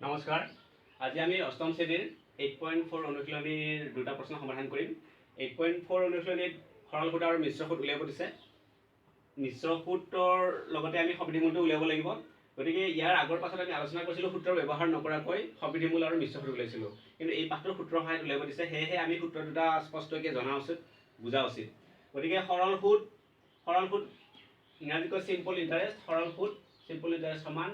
নমস্কাৰ। আজি আমি অষ্টম শ্ৰেণীৰ 8.4 অনুশীলনীৰ দুটা প্ৰশ্ন সমাধান কৰিম। 8.4 অনুশীলনীত সৰল সুত আৰু মিশ্ৰ সুত উলিয়াব দিছে। মিশ্ৰ সুতৰ লগতে আমি সবৃদ্ধি উলিয়াব লাগিব। গতিকে ইয়াৰ আগৰ পাঠত আমি আলোচনা কৰিছিলোঁ, সূত্ৰৰ ব্যৱহাৰ নকৰাকৈ সবৃদ্ধি মূল আৰু মিশ্ৰ সুত উলিয়াইছিলোঁ। কিন্তু এই পাঠটোৰ সূত্ৰৰ সহায়ত উলিয়াব দিছে, সেয়েহে আমি সূত্ৰ দুটা স্পষ্টকৈ জনা উচিত, বুজা উচিত। গতিকে সৰল সুত, সৰল সুত ইংৰাজীত কয় চিম্পল ইণ্টাৰেষ্ট। সৰল সুত, চিম্পল ইণ্টাৰেষ্ট সমান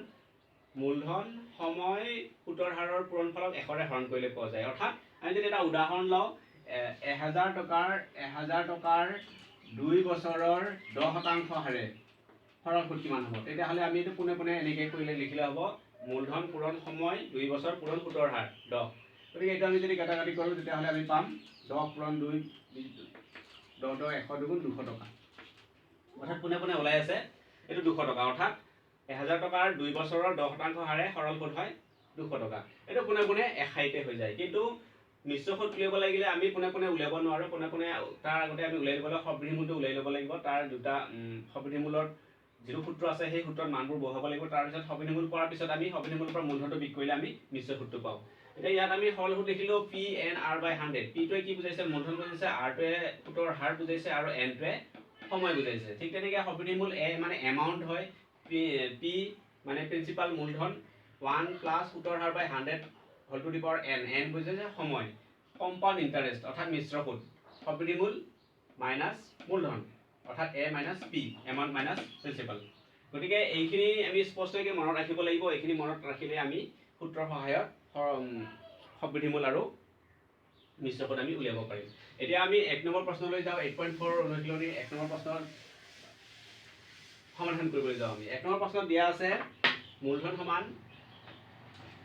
মূলধন সময় সুতৰ হাৰৰ পূৰণফলক 100ৰে হৰণ কৰিলে পোৱা যায়। অৰ্থাৎ আমি যদি এটা উদাহৰণ লওঁ, 1000 টকাৰ 2 বছৰৰ 10% হাৰে সৰল সুত কিমান হ'ব? তেতিয়াহ'লে আমি এইটো পোনে পোনে এনেকৈ কৰিলে লিখিলে হ'ব মূলধন পূৰণ সময় 2 বছৰ পূৰণ সুতৰ হাৰ 10। গতিকে এইটো আমি যদি কাটা কাটি কৰোঁ, তেতিয়াহ'লে আমি পাম 10 পূৰণ 2, 10 10 100 দুগুণ 200 টকা। অৰ্থাৎ পোনে পোনে ওলাই আছে এইটো 200 টকা। অৰ্থাৎ 1000 টকাৰ 2 বছৰৰ 10% হাৰে সৰল সুত হয় 200 টকা। এইটো পোনে পোনে এশাৰীতে হৈ যায়। কিন্তু মিশ্ৰ সুত উলিয়াব লাগিলে আমি পোনে পোনে উলিয়াব নোৱাৰোঁ। পোনে পোনে তাৰ আগতে আমি উলিয়াই ল'ব লাগিব, সবৃদ্ধি মূলটো উলিয়াই ল'ব লাগিব। তাৰ দুটা সবৃদ্ধি মূলত যিটো সূত্ৰ আছে, সেই সূত্ৰত মানবোৰ বহাব লাগিব। তাৰপিছত সবৃদ্ধি মূল পোৱাৰ পিছত আমি সবৃদ্ধি মূলৰ পৰা মূলধনটো বিয়োগ কৰিলে আমি মিশ্ৰ সুতটো পাওঁ। এতিয়া ইয়াত আমি সৰল সুত লিখিলোঁ P N R by 100। পিটোৱে কি বুজাইছে? মূলধন বুজাইছে। আৰটোৱে সুতৰ হাৰ বুজাইছে আৰু এনটোৱে সময় বুজাইছে। ঠিক তেনেকৈ সবৃদ্ধি মূল এ মানে এমাউণ্ট হয়, পি পি মানে প্ৰিন্সিপাল মূলধন, ওৱান প্লাছ সুতৰ হাৰ by 100 whole to the power N। N বুজাইছে সময়। কম্পাউণ্ড ইণ্টাৰেষ্ট অৰ্থাৎ মিশ্ৰ সুত, সবৃদ্ধি মূল মাইনাছ মূলধন, অৰ্থাৎ A minus P, amount minus principal। গতিকে এইখিনি আমি স্পষ্টকৈ মনত ৰাখিব লাগিব। এইখিনি মনত ৰাখিলে আমি সূত্ৰৰ সহায়ত সবৃদ্ধি মূল আৰু মিশ্ৰ সুত আমি উলিয়াব পাৰিম। এতিয়া আমি 1 নম্বৰ প্ৰশ্নলৈ যাওঁ। 8.4 অনুশীলনীৰ 1 নম্বৰ প্ৰশ্নৰ সমাধান কৰিবলৈ যাওঁ আমি। 1 নম্বৰ প্ৰশ্নত দিয়া আছে মূলধন সমান,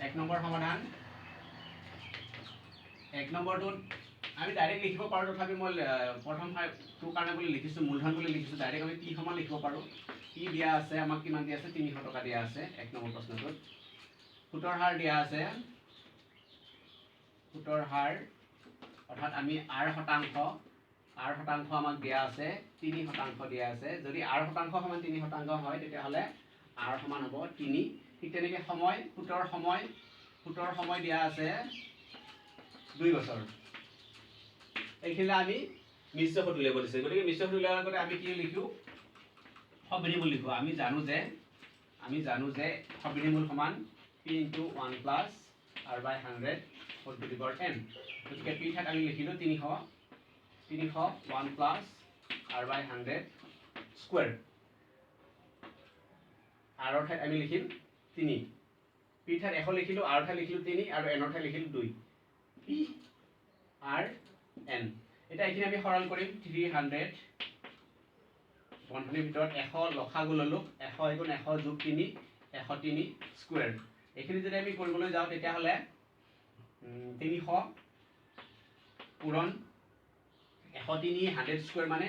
1 নম্বৰ সমাধান। 1 নম্বৰটোত আমি ডাইৰেক্ট লিখিব পাৰোঁ, তথাপি মই প্ৰথম টোৰ কাৰণে বুলি লিখিছোঁ, মূলধন বুলি লিখিছোঁ। ডাইৰেক্ট আমি পি সমান লিখিব পাৰোঁ। পি দিয়া আছে আমাক, কিমান দিয়া আছে? 300 টকা দিয়া আছে 1 নম্বৰ প্ৰশ্নটোত। সুতৰ হাৰ দিয়া আছে। সুতৰ হাৰ অৰ্থাৎ আমি আৰ শতাংশ, আৰ শতাংশ আমাক দিয়া আছে, 3% দিয়া আছে। যদি আৰ শতাংশ সমান 3% হয়, তেতিয়াহ'লে আৰ সমান হ'ব 3। ঠিক তেনেকৈ সময়, সুতৰ সময়, সুতৰ সময় দিয়া আছে 2 বছৰ। এইখিনি আমি মিশ্ৰ সুত উলিয়াব দিছে। গতিকে মিশ্ৰ সুত উলিওৱাৰ আগতে আমি কি লিখোঁ? সবৃদ্ধি মূল লিখোঁ। আমি জানো যে সবৃদ্ধি মূল সমান P into one plus R by 100 whole to the power N। গতিকে পি ঠাইত আমি লিখিলোঁ 300, 300 one plus R by 100 square। আৰৰ ঠাইত আমি লিখিম 3। পি ঠাইত 100 লিখিলোঁ, আৰ ঠাইত লিখিলোঁ 3 আৰু এনৰ ঠাইত লিখিলোঁ 2। P R N. এতিয়া এইখিনি আমি সৰল কৰিম। 300 বন্ধনীৰ ভিতৰত 100 লসাগু ল'লোঁ, 100 এগুণ 100 যোগ 3, 103 স্কুৱেৰ। এইখিনি যদি আমি কৰিবলৈ যাওঁ, তেতিয়াহ'লে 300 পূৰণ 103, 100 স্কুৱেৰ মানে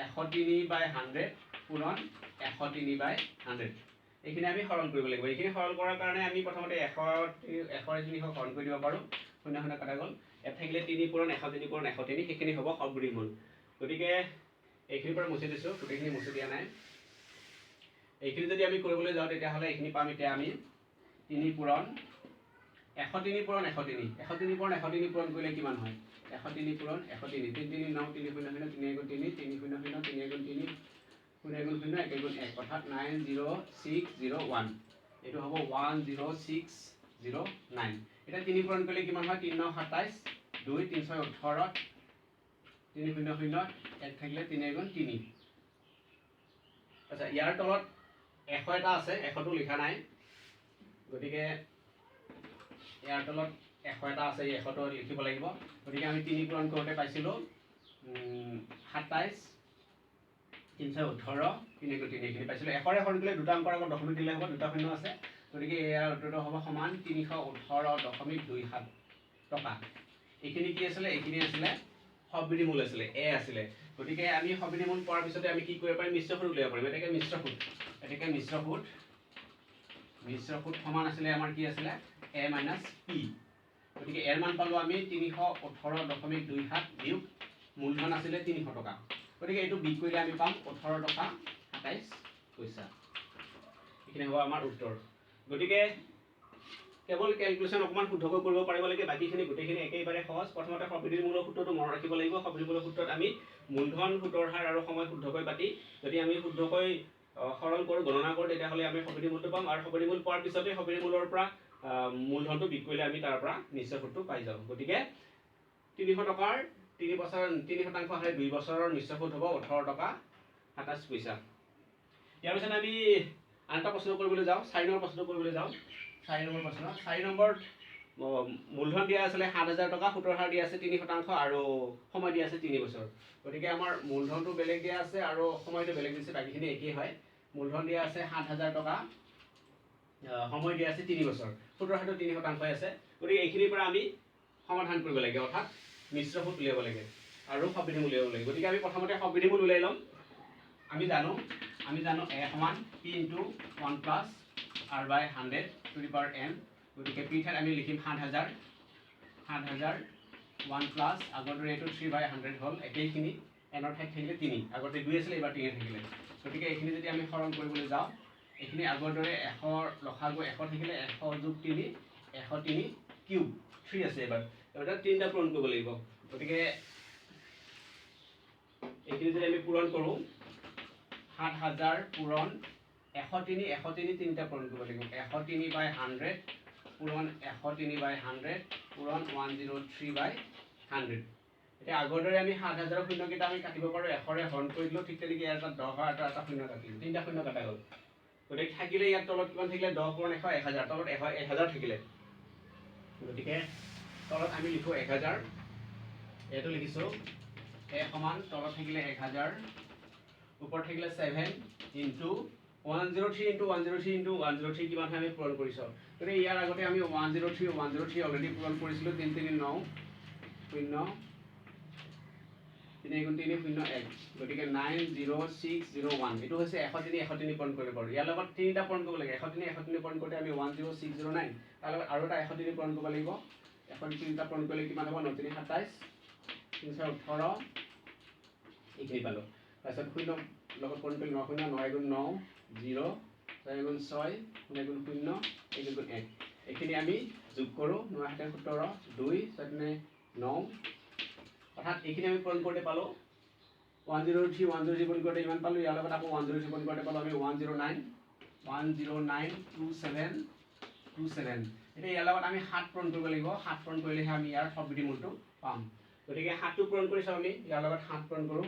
103 বাই 100 পূৰণ 103 বাই 100। এইখিনি আমি সৰল কৰিব লাগিব। এইখিনি সৰল কৰাৰ কাৰণে আমি প্ৰথমতে 100 100 300 হৰণ কৰি দিব পাৰোঁ। শূন্য শূন্য কটা গ'ল। ইয়াত থাকিলে 3 পূৰণ 103 পূৰণ 103, সেইখিনি হ'ব সবৃদ্ধি মূল। গতিকে এইখিনিৰ পৰা মুচি দিছোঁ, গোটেইখিনি মুচি দিয়া নাই। এইখিনি যদি আমি কৰিবলৈ যাওঁ, তেতিয়াহ'লে এইখিনি পাম এতিয়া আমি 3 পূৰণ 103 পূৰণ 103। 103 পূৰণ 103 পূৰণ কৰিলে কিমান হয়? 103 পূৰণ 103, তিনি তিনি ন, তিনি শূন্য শূন্য, তিনি এগুণ তিনি, তিনি শূন্য শূন্য, তিনি এগুণ তিনি, শূন্য এগুণ শূন্য, এক এগুণ এক, অৰ্থাৎ 90601। এইটো হ'ব 10609। এতিয়া তিনি পূৰণ কৰিলে কিমান হয়? তিনি ন 27, দুই, তিনি ছয় 18, তিনি শূন্য শূন্য, এক থাকিলে তিনি এগুণ তিনি। আচ্ছা, ইয়াৰ তলত 100 এটা আছে, 100টো লিখা নাই। গতিকে ইয়াৰ তলত 100 এটা আছে, এই 100টো লিখিব লাগিব। গতিকে আমি তিনি পূৰণ কৰোঁতে পাইছিলোঁ 27, তিনি ছয় 18, তিনি এগুণ তিনি, এইখিনি পাইছিলোঁ। 100ৰে হৰণ কৰিলে দুটা অংকৰ আগত দশমিক দিলে হ'ব, দুটা শূন্য আছে। গতিকে ইয়াৰ উত্তৰটো হ'ব সমান 318.27 টকা। এইখিনি কি আছিলে? এইখিনি আছিলে সবৃদ্ধি মূল আছিলে, এ আছিলে। গতিকে আমি সবৃদ্ধি মূল পোৱাৰ পিছতে আমি কি কৰিব পাৰিম? মিশ্ৰ সুত উলিয়াব পাৰিম। এতেকে মিশ্ৰ সুত, এতেকে মিশ্ৰ সুত, মিশ্ৰ সুত সমান আছিলে আমাৰ কি আছিলে? এ মাইনাছ পি। গতিকে এৰ মান পালোঁ আমি 318.27 বিয়োগ মূলধন আছিলে 300 টকা। গতিকে এইটো বিয়োগ কৰিলে আমি পাম 18 টকা 27 পইচা। এইখিনি হ'ব আমাৰ উত্তৰ। গতিকে কেৱল কেলকুলেশ্যন অকণমান শুদ্ধকৈ কৰিব পাৰিব লাগে, বাকীখিনি গোটেইখিনি একেবাৰে সহজ। প্ৰথমতে সবৃদ্ধিমূলক সূত্ৰটো মনত ৰাখিব লাগিব। সবৃদ্ধিমূলক সূত্ৰত আমি মূলধন, সুতৰ হাৰ আৰু সময় শুদ্ধকৈ পাতি যদি আমি শুদ্ধকৈ সৰল কৰোঁ, গণনা কৰোঁ, তেতিয়াহ'লে আমি সবৃদ্ধি মূলটো পাম। আৰু সবৃদ্ধি মূল পোৱাৰ পিছতে সবৃদ্ধি মূলৰ পৰা মূলধনটো বিক্ৰী কৰিলে আমি তাৰ পৰা নিশ্চয় সুতটো পাই যাওঁ। গতিকে 300 টকাৰ 3 বছৰ 3% হাৰে 2 বছৰৰ মিশ্ৰ সুত হ'ব 18 টকা 27 পইচা। ইয়াৰ পিছত আমি আন এটা প্ৰশ্ন কৰিবলৈ যাওঁ, 4 নম্বৰ প্ৰশ্ন কৰিবলৈ যাওঁ। 4 নম্বৰ প্ৰশ্ন, 4 নম্বৰ মূলধন দিয়া আছিলে 7,000 টকা, সুতৰ হাৰ দিয়া আছে 3% আৰু সময় দিয়া আছে 3 বছৰ। গতিকে আমাৰ মূলধনটো বেলেগ দিয়া আছে আৰু সময়টো বেলেগ দিছে, বাকীখিনি একেই হয়। মূলধন দিয়া আছে 7,000 টকা, সময় দিয়া আছে 3 বছৰ, সুতৰ হাৰটো 3%ই আছে। গতিকে এইখিনিৰ পৰা আমি সমাধান কৰিব লাগে, অৰ্থাৎ মিশ্ৰ সুত উলিয়াব লাগে আৰু সবৃদ্ধি মূল উলিয়াব লাগে। গতিকে আমি প্ৰথমতে সবৃদ্ধি মূল উলিয়াই ল'ম। আমি জানো এ সমান P into one plus R by 100 to the power N। গতিকে পি ঠাইত আমি লিখিম 7,000, 7,000, ওৱান প্লাছ আগৰ দৰে এইটো থ্ৰী বাই হাণ্ড্ৰেড হ'ল, একেইখিনি। এনৰ ঠাইত থাকিলে তিনি, আগতে দুই আছিলে, এইবাৰ তিনি থাকিলে। গতিকে এইখিনি যদি আমি সৰল কৰিবলৈ যাওঁ, এইখিনি আগৰ দৰে 100ৰ লসাগু 100 থাকিলে 100 যোগ তিনি 103 কিউব থ্ৰী আছে। এইবাৰ এইবাৰ তিনিটা পূৰণ কৰিব লাগিব। গতিকে এইখিনি যদি আমি পূৰণ কৰোঁ, 7,000 পূৰণ 103, 103 তিনিটা পূৰণ কৰিব লাগিব। 103 বাই 100 পূৰণ 103 বাই 100 পূৰণ 103 বাই 100। এতিয়া আগৰ দৰে আমি 7,000ৰ শূন্যকেইটা আমি কাটিব পাৰোঁ, 100ৰে হৰণ কৰি দিলোঁ। ঠিক তেনেকৈ ইয়াৰ এটা 10ৰ এটা এটা শূন্য কাটিলোঁ, তিনিটা শূন্য কাটা গ'ল। গতিকে থাকিলে ইয়াত তলত কিমান থাকিলে? 10 পূৰণ 100 1000, তলত 1000 থাকিলে। গতিকে তলত আমি লিখোঁ 1000। এইটো লিখিছোঁ, এ সমান তলত থাকিলে 1000, ওপৰত থাকিলে seven into 103 into 103 into 103 কিমান হয় আমি পূৰণ কৰিছোঁ। গতিকে ইয়াৰ আগতে আমি 103 103 already পূৰণ কৰিছিলোঁ। তিনি তিনি ন, শূন্য, তিনি এগুণ তিনি, শূন্য এক। গতিকে 90601। এইটো হৈছে 103 103 পূৰণ কৰিব পাৰোঁ। ইয়াৰ লগত তিনিটা পূৰণ কৰিব লাগে। 103 103 পূৰণ কৰোঁতে আমি 10609, তাৰ লগত আৰু এটা 103 পূৰণ কৰিব লাগিব। 103টা পূৰণ কৰিলে কিমান হ'ব? ন তিনি 27, তিনি ছয় 18, এইখিনি পালোঁ। তাৰপিছত শূন্য লগত পূৰণ কৰিলে ন শূন্য, ন এগুণ ন, জিৰ', ছয় এগুণ ছয়, শূন্য এগুণ শূন্য, এক এগুণ এক। এইখিনি আমি যোগ কৰোঁ। ন সাতে 17, দুই, ছয় তিনি ন। অৰ্থাৎ এইখিনি আমি পূৰণ কৰোঁতে পালোঁ 103 103 পূৰণ কৰোঁতে ইমান পালোঁ। ইয়াৰ লগত আকৌ 103 পূৰণ কৰোঁতে পালোঁ আমি 109 1092727। এতিয়া ইয়াৰ লগত আমি সাত পূৰণ কৰিব লাগিব। সাত পূৰণ কৰিলেহে আমি ইয়াৰ সবৃদ্ধি মূলটো পাম। গতিকে সাতটো পূৰণ কৰি চাওঁ আমি। ইয়াৰ লগত সাত পূৰণ কৰোঁ।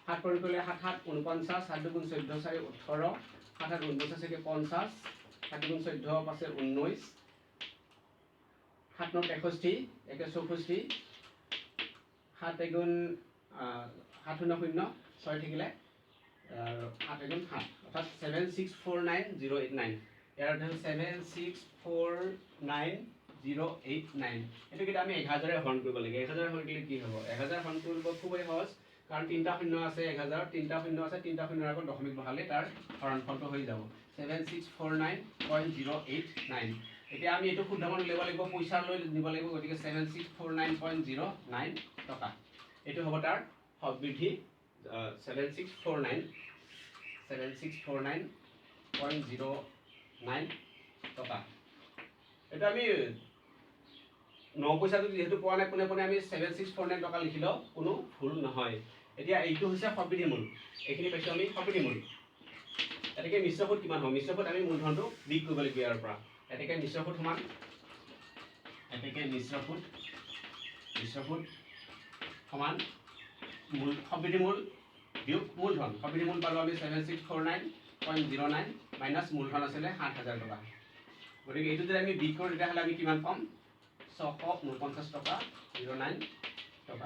সাত পূৰণ কৰিলে সাত সাত 49, সাত দুগুণ 14, চাৰি 18, সাত সাত 49 একে 50, সাত দুগুণ 14 পাঁচে 19, সাত ন 63, একে 64, সাত এগুণ সাত শূন্য শূন্য, ছয় থাকিলে, সাত এগুণ সাত, অৰ্থাৎ 7649089। ইয়াৰ অৰ্থ হ'ল 7649089। এইটো কিন্তু আমি 1000ৰে হৰণ কৰিব লাগে। 1000 হৰণ কৰিলে কি হ'ব? 1000 হৰণ কৰিব খুবেই সহজ, কাৰণ তিনিটা শূন্য আছে 1000ত, তিনিটা শূন্য আছে। তিনিটা শূন্যৰ আগত দশমিক বহালে তাৰ হৰণফলটো হৈ যাব 7649.089। এতিয়া আমি এইটো শুদ্ধ মান উলিয়াব লাগিব, পইচা লৈ নিব লাগিব। গতিকে 7649.09 টকা, এইটো হ'ব তাৰ সবৃদ্ধি, 7649, 7649.09 টকা। এইটো আমি ন পইচাটো যিহেতু পোৱা নাই, পোনে পোনে আমি 7649 টকা লিখিলেও কোনো ভুল নহয়। এতিয়া এইটো হৈছে সবৃদ্ধি মূল। এইখিনি পাইছোঁ আমি সবৃদ্ধি মূল। এতেকে মিশ্ৰ সুত কিমান হ'ব? মিশ্ৰ সুত আমি মূলধনটো বিয়োগ কৰিব লাগিব ইয়াৰ পৰা। এতেকে মিশ্ৰ সুত সমান, এতেকে মিশ্ৰ সুত সমান মূল সবৃদ্ধি মূল বিয়োগ মূলধন। সবৃদ্ধি মূল পালোঁ আমি 7649.09 minus মূলধন আছিলে 7,000 টকা। গতিকে এইটো যদি আমি বিয়োগ কৰোঁ, তেতিয়াহ'লে আমি কিমান পাম? 649 টকা 09 টকা।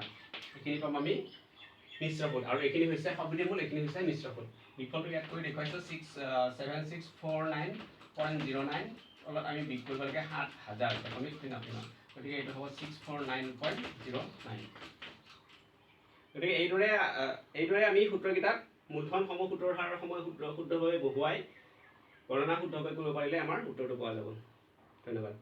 এইখিনি পাম আমি মিশ্ৰ সুত। আৰু এইখিনি হৈছে সবৃদ্ধি মূল, এইখিনি হৈছে মিশ্ৰ সুত। বিকল্পটো ইয়াত কৰি দেখুৱাইছোঁ। 7649.09 তলত আমি বিয়োগ কৰিব লাগে 7,000.00। গতিকে এইটো হ'ব 649.09। গতিকে এইদৰে আমি সূত্ৰকেইটাক মূলধন সম সুতৰ হাৰৰ সময় সূত্ৰ শুদ্ধভাৱে বহুৱাই গণনা শুদ্ধকৈ কৰিব পাৰিলে আমাৰ উত্তৰটো পোৱা যাব। ধন্যবাদ।